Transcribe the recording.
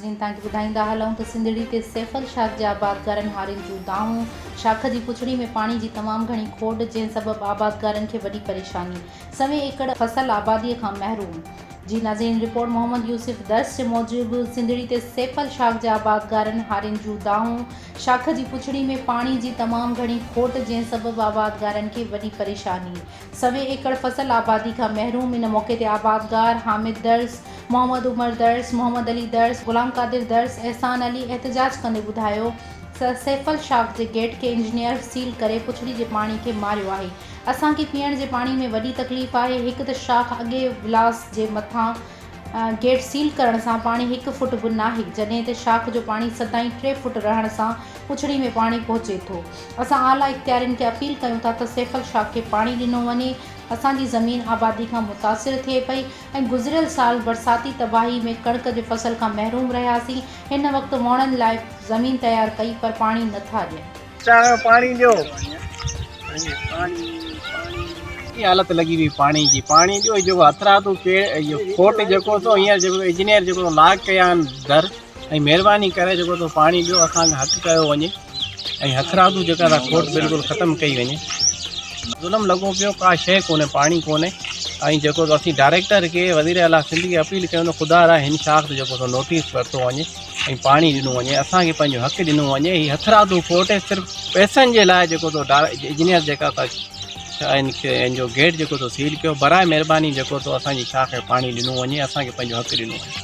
ناظرين توهان کي ٻڌائيندا هلون ته سنڌڙي تي سيفل شاخ جي آبادگارن هارين جون دانهون، شاخ جي پڇڙي ۾ پاڻي جي تمام گهڻي کوٽ جنهن سبب آبادگارن کي وڏي پريشاني، سوين ايڪڙ فصل آبادي کان محروم. جي ناظرين رپورٽ محمد يوسف درس جي موجب سنڌڙي تي سيفل شاخ جي آبادگارن هارين جون دانهون، شاخ جي پڇڙي ۾ پاڻي جي تمام گهڻي کوٽ جنهن سبب آبادگارن کي وڏي پريشاني، سوين ايڪڙ فصل آبادي کان محروم ان موقعي تي آبادگار حامد درس، محمد عمر درس، محمد علي درس، غلام قادر درس، احسان علي احتجاج ڪندي ٻڌايو ته سيفل شاخ جي گيٽ کي انجنيئر سيل ڪري پڇڙي جي پاڻي کي ماريو آهي اسان کي پيئڻ جي پاڻي ۾ وڏي تڪليف آهي هڪ ته شاخ اڳي ولاس جي مٿان گيٽ سيل ڪرڻ سان پاڻي هڪ فٽ به ناهي جڏهن ته شاخ جو پاڻي سدائين ٽي فٽ رهڻ سان پڇڙي ۾ پاڻي پهچي ٿو اسان اعليٰ اختيارين کي اپيل ڪيون ٿا ته سيفل شاخ کي پاڻي ڏنو وڃي اسان جي زمين آبادي کان متاثر ٿئي پئي ۽ گذريل سال برساتي تباهي ۾ ڪڻڪ جي فصل کان محروم رهياسين هن وقت ووڻن لاء زمين تيار ڪئي پر پاڻي نه ٿا ڏين. چانهه پاڻي ڏيو. هي حالت لڳي وئي پاڻي جي پاڻي ڏيو هي جيڪو هٿرادو ڪي اهو کوٽ جيڪو سو هينئر جيڪو انجنيئر جيڪو لاڪ ڪيا آهن در ۽ مهرباني ڪري جيڪو سو پاڻي ڏيو اسان کي حق ڪيو وڃي ۽ هٿرادو جيڪا سا کوٽ بلڪل ختم ڪئي وڃي ظلم لڳو پيو ڪا شيء ڪونهي پاڻي ڪونهي ۽ جيڪو سو اسين ڊائريڪٽر کي وزير اعليٰ سنڌ کي اپيل ڪيون ته خدا را هن شاخ تي جيڪو سو نوٽيس ورتو وڃي ۽ پاڻي ڏنو وڃي اسان کي پنهنجو حق ڏنو وڃي هي هٿرادو کوٽ صرف پئسن جي لاء جيڪو تو انجنيئر جيڪا ٿا ان کي ان جو گيٽ جيڪو تو سيل ڪيو برائي مهرباني جيڪو تو اسان جي شاخ کي پاڻي ڏنو وڃي اسان کي پنهنجو حق ڏنو وڃي.